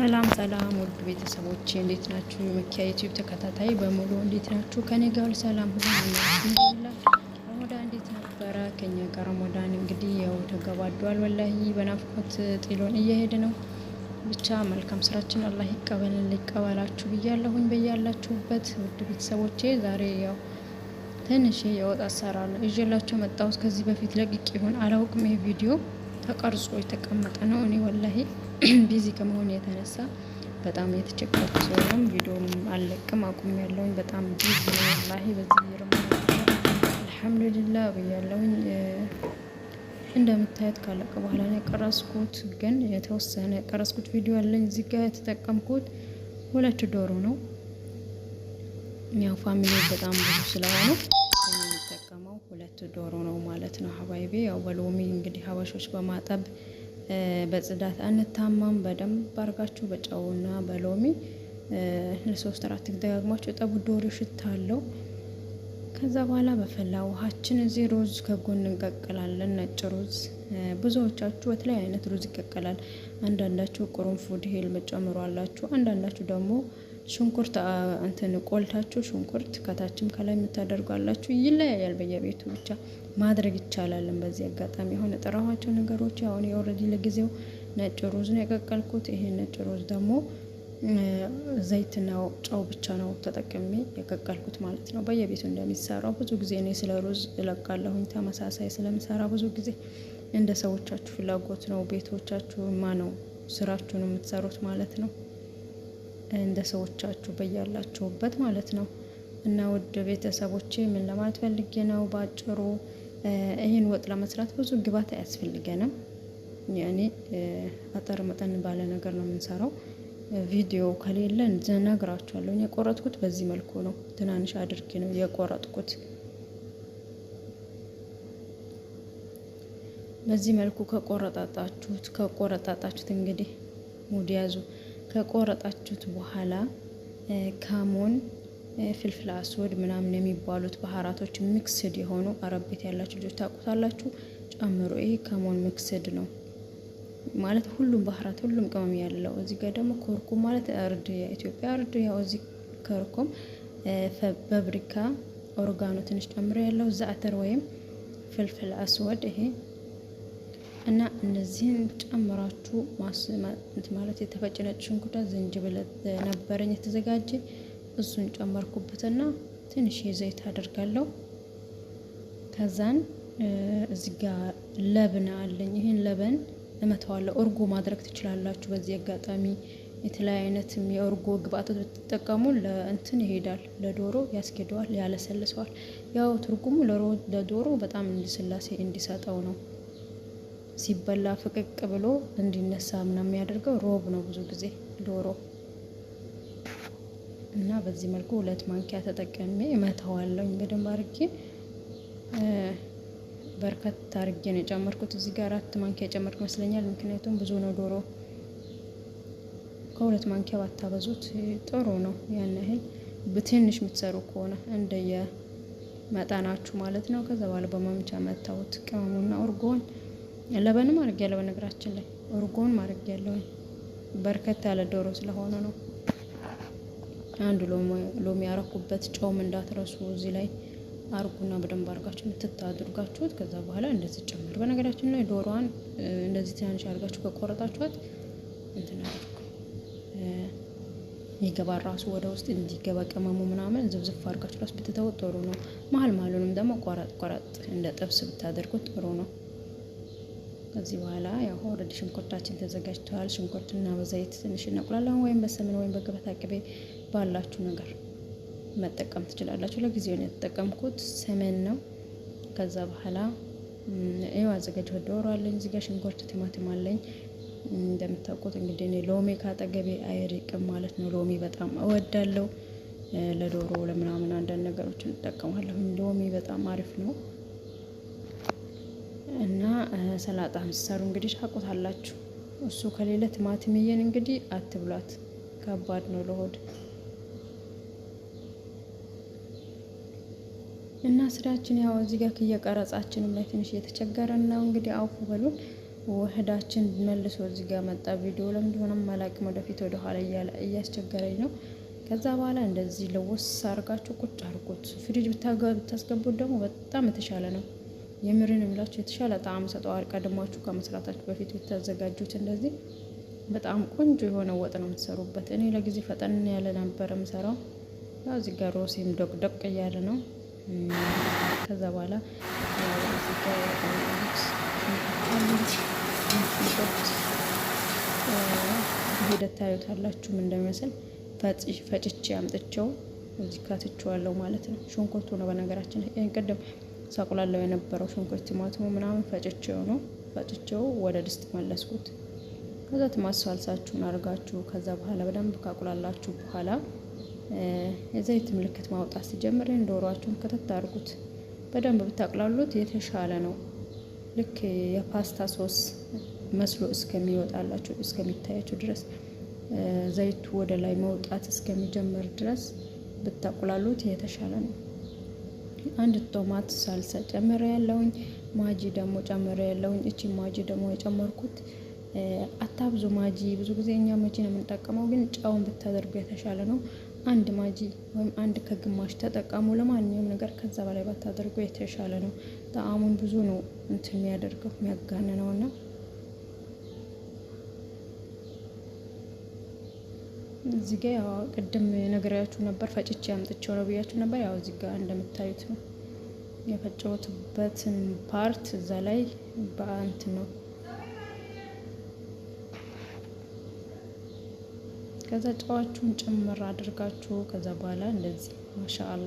ሰላም ሰላም ውድ ቤተሰቦቼ እንዴት ናችሁ? የመኪያ ዩቲዩብ ተከታታይ በሙሉ እንዴት ናችሁ? ከኔ ጋር ሰላም ሁሉ አልሐምዱሊላህ። ረመዳን እንዴት ነበረ? ከኛ ጋር ረመዳን እንግዲህ ያው ተገባዷል። ወላሂ በናፍቆት ጥሎን እየሄደ ነው። ብቻ መልካም ስራችን አላህ ይቀበልን ይቀበላችሁ ብያለሁኝ። በያላችሁበት ውድ ቤተሰቦቼ ዛሬ ያው ትንሽ የወጥ አሰራር ነው ይዤላችሁ መጣሁት። ከዚህ በፊት ለቅቄ ይሆን አላውቅም። ይሄ ቪዲዮ ተቀርጾ የተቀመጠ ነው። እኔ ወላሂ busy ከመሆን የተነሳ በጣም የተቸገርኩ ስለሆነም ቪዲዮም አልለቅም አቁም ያለውኝ በጣም busy ነው ወላሂ። በዚህ ረመዳን አልሐምዱሊላህ ብያለሁኝ። እንደምታዩት ካለቀ በኋላ ነው የቀረጽኩት፣ ግን የተወሰነ የቀረጽኩት ቪዲዮ አለኝ። እዚህ ጋር የተጠቀምኩት ሁለት ዶሮ ነው። ያው family በጣም ብዙ ስለሆኑ የሚጠቀመው ሁለት ዶሮ ነው ማለት ነው። ሀባይቤ ያው በሎሚ እንግዲህ ሀበሾች በማጠብ በጽዳት አንታማም። በደንብ አርጋችሁ በጨውና በሎሚ ለሶስት አራት ደጋግማችሁ ጠቡ። ዶሮ ሽታ አለው። ከዛ በኋላ በፈላ ውሃችን እዚህ ሩዝ ከጎን እንቀቅላለን። ነጭ ሩዝ ብዙዎቻችሁ በተለያየ አይነት ሩዝ ይቀቀላል። አንዳንዳችሁ ቅርንፉድ ሄል መጨምሩ አላችሁ። አንዳንዳችሁ ደግሞ ሽንኩርት እንትን ቆልታችሁ ሽንኩርት ከታችም ከላይ የምታደርጉ አላችሁ። ይለያያል በየቤቱ ብቻ ማድረግ ይቻላል። በዚህ አጋጣሚ አሁን የጠራኋቸው ነገሮች አሁን የ already ለጊዜው ነጭ ሩዝ ነው የቀቀልኩት። ይሄ ነጭ ሩዝ ደግሞ ዘይትና ጨው ብቻ ነው ተጠቅሜ የቀቀልኩት ማለት ነው። በየቤቱ እንደሚሰራው ብዙ ጊዜ እኔ ስለ ሩዝ እለቃለሁኝ ተመሳሳይ ስለምሰራ ብዙ ጊዜ እንደ ሰዎቻችሁ ፍላጎት ነው። ቤቶቻችሁ ማ ነው ስራችሁን የምትሰሩት ማለት ነው። እንደ ሰዎቻችሁ በያላችሁበት ማለት ነው። እና ውድ ቤተሰቦቼ ምን ለማለት ፈልጌ ነው በአጭሩ ይህን ወጥ ለመስራት ብዙ ግብዓት አያስፈልገንም። ያኔ አጠር መጠን ባለ ነገር ነው የምንሰራው። ቪዲዮ ከሌለ እነግራችኋለሁ። የቆረጥኩት በዚህ መልኩ ነው። ትናንሽ አድርጌ ነው የቆረጥኩት። በዚህ መልኩ ከቆረጣጣችሁት እንግዲህ ሙድ ያዙ። ከቆረጣችሁት በኋላ ካሞን፣ فلفل أسود ምናምን የሚባሉት ባህራቶች mixed የሆኑ አረብ ቤት ያላችሁ ልጆች ታውቁታላችሁ፣ ጨምሩ። ይሄ ካሞን mixed ነው ማለት ሁሉም ባህራት ሁሉም ቅመም ያለው። እዚህ ጋር ደግሞ كركم ማለት እርድ፣ የኢትዮጵያ እርድ ያው እዚህ كركم፣ paprika፣ oregano ትንሽ ጨምሮ ያለው زعتر ወይም فلفل أسود ይሄ እና እነዚህን ጨምራችሁ ማለት የተፈጨ ነጭ ሽንኩርት፣ ዝንጅብል ነበረኝ የተዘጋጀ እሱን ጨመርኩበትና ትንሽ የዘይት አደርጋለሁ። ከዛን እዚህ ጋር لبن አለኝ። ይህን لبن እመተዋለሁ። እርጎ ማድረግ ትችላላችሁ። በዚህ አጋጣሚ የተለያየ አይነት የእርጎ ግብአቶች ብትጠቀሙ ለእንትን ይሄዳል፣ ለዶሮ ያስኬደዋል፣ ያለሰልሰዋል። ያው ትርጉሙ ለዶሮ በጣም ልስላሴ እንዲሰጠው ነው። ሲበላ ፍቅቅ ብሎ እንዲነሳ ምናምን የሚያደርገው ሮብ ነው ብዙ ጊዜ ዶሮ እና በዚህ መልኩ ሁለት ማንኪያ ተጠቅሜ እመተዋለሁኝ በደንብ አድርጌ በርከት አድርጌ ነው የጨመርኩት። እዚህ ጋር አራት ማንኪያ የጨመርኩ ይመስለኛል፣ ምክንያቱም ብዙ ነው ዶሮ። ከሁለት ማንኪያ ባታበዙት ጥሩ ነው። ያን ያህል በትንሽ የምትሰሩ ከሆነ እንደየ መጠናችሁ ማለት ነው። ከዛ በኋላ በማምቻ መታሁት ቅመሙና እርጎን ለበንም አድርጌያለሁ። በነገራችን ላይ እርጎን አድርጌያለሁ። በርከት ያለ ዶሮ ስለሆነ ነው። አንዱ ሎሚ ያረኩበት ጨውም እንዳትረሱ እዚህ ላይ አርጉና በደንብ አርጋችሁ ምትት አድርጋችሁት ከዛ በኋላ እንደዚህ ጨምሩ። በነገራችን ላይ ዶሮዋን እንደዚህ ትናንሽ አርጋችሁ ከቆረጣችኋት እንትን አድርጉ ይገባ ራሱ ወደ ውስጥ እንዲገባ ቅመሙ ምናምን ዝብዝፍ አርጋችሁ ራሱ ብትተውት ጥሩ ነው። መሀል መሀሉንም ደግሞ ቆረጥ ቆረጥ እንደ ጥብስ ብታደርጉት ጥሩ ነው። ከዚህ በኋላ ያው already ሽንኩርታችን ተዘጋጅተዋል። ሽንኩርትና በዘይት ትንሽ እናቁላለን፣ ወይም በ سمن ወይም በገበታ ቅቤ ባላችሁ ነገር መጠቀም ትችላላችሁ። ለጊዜው ነው የተጠቀምኩት سمن ነው። ከዛ በኋላ ይኸው አዘጋጀሁት። ዶሮ አለኝ እዚህ ጋር ሽንኩርት፣ ቲማቲም አለኝ። እንደምታውቁት እንግዲህ እኔ ሎሚ ካጠገቤ አይርቅም ማለት ነው። ሎሚ በጣም እወዳለሁ። ለዶሮ ለምናምን አንዳንድ ነገሮችን እጠቀማለሁ። ሎሚ በጣም አሪፍ ነው እና ሰላጣ ስትሰሩ እንግዲህ ታውቁታላችሁ። እሱ ከሌለ ቲማቲምዬን እንግዲህ አትብሏት፣ ከባድ ነው ለሆድ። እና ስራችን ያው እዚህ ጋር ከየቀረጻችንም ላይ ትንሽ እየተቸገረን ነው። እንግዲህ አውፉ በሉን። ውህዳችን መልሶ እዚህ ጋር መጣ። ቪዲዮ ለምን እንደሆነም አላውቅም፣ ወደፊት ወደኋላ እያለ እያስቸገረኝ ነው። ከዛ በኋላ እንደዚህ ለወስ አድርጋችሁ ቁጭ አድርጉት። ፍሪጅ ብታስገቡት ደግሞ በጣም የተሻለ ነው። የምርን የምላችሁ የተሻለ ጣዕም ሰጠዋል። ቀድማችሁ ከመስራታችሁ በፊት ብታዘጋጁት እንደዚህ በጣም ቆንጆ የሆነ ወጥ ነው የምትሰሩበት። እኔ ለጊዜ ፈጠን ያለ ነበር የምሰራው። ያው እዚህ ጋር ሮሴም ዶቅ ዶቅ እያለ ነው። ከዛ በኋላ ያው እዚህ ጋር ሽንኩርት ሂደት ታዩታላችሁ ምን እንደሚመስል። ፈጭቼ አምጥቼው እዚህ ካትቼዋለሁ ማለት ነው። ሽንኩርቱ ነው በነገራችን ይሄን ቅድም ሳቁላለው የነበረው ሽንኩርት ቲማቲሙ ምናምን ፈጭቼው ነው። ፈጭቼው ወደ ድስት መለስኩት። ከዛ ቲማቲም ሳልሳችሁን አድርጋችሁ ከዛ በኋላ በደንብ ካቁላላችሁ በኋላ የዘይት ምልክት ማውጣት ሲጀምር ዶሯችሁን ከተት አድርጉት። በደንብ ብታቁላሉት የተሻለ ነው። ልክ የፓስታ ሶስ መስሎ እስከሚወጣላችሁ እስከሚታያችሁ ድረስ ዘይቱ ወደ ላይ መውጣት እስከሚጀምር ድረስ ብታቁላሉት የተሻለ ነው። አንድ ቶማት ሳልሳ ጨምሬ ያለውኝ፣ ማጂ ደግሞ ጨምሬ ያለውኝ። እቺ ማጂ ደግሞ የጨመርኩት አታብዙ ማጂ። ብዙ ጊዜ እኛ ማጂ ነው የምንጠቀመው፣ ግን ጨውን ብታደርጉ የተሻለ ነው። አንድ ማጂ ወይም አንድ ከግማሽ ተጠቀሙ። ለማንኛውም ነገር ከዛ በላይ ባታደርጉ የተሻለ ነው። ጣዕሙን ብዙ ነው እንትን የሚያደርገው የሚያጋንነውና እዚህ ጋ ያው ቅድም ነግሬያችሁ ነበር፣ ፈጭቼ አምጥቼው ነው ብያችሁ ነበር። ያው እዚህ ጋ እንደምታዩት ነው የፈጨሁትበትን part እዛ ላይ በአንት ነው። ከዛ ጨዋችሁን ጭምር አድርጋችሁ ከዛ በኋላ እንደዚህ ማሻአላ።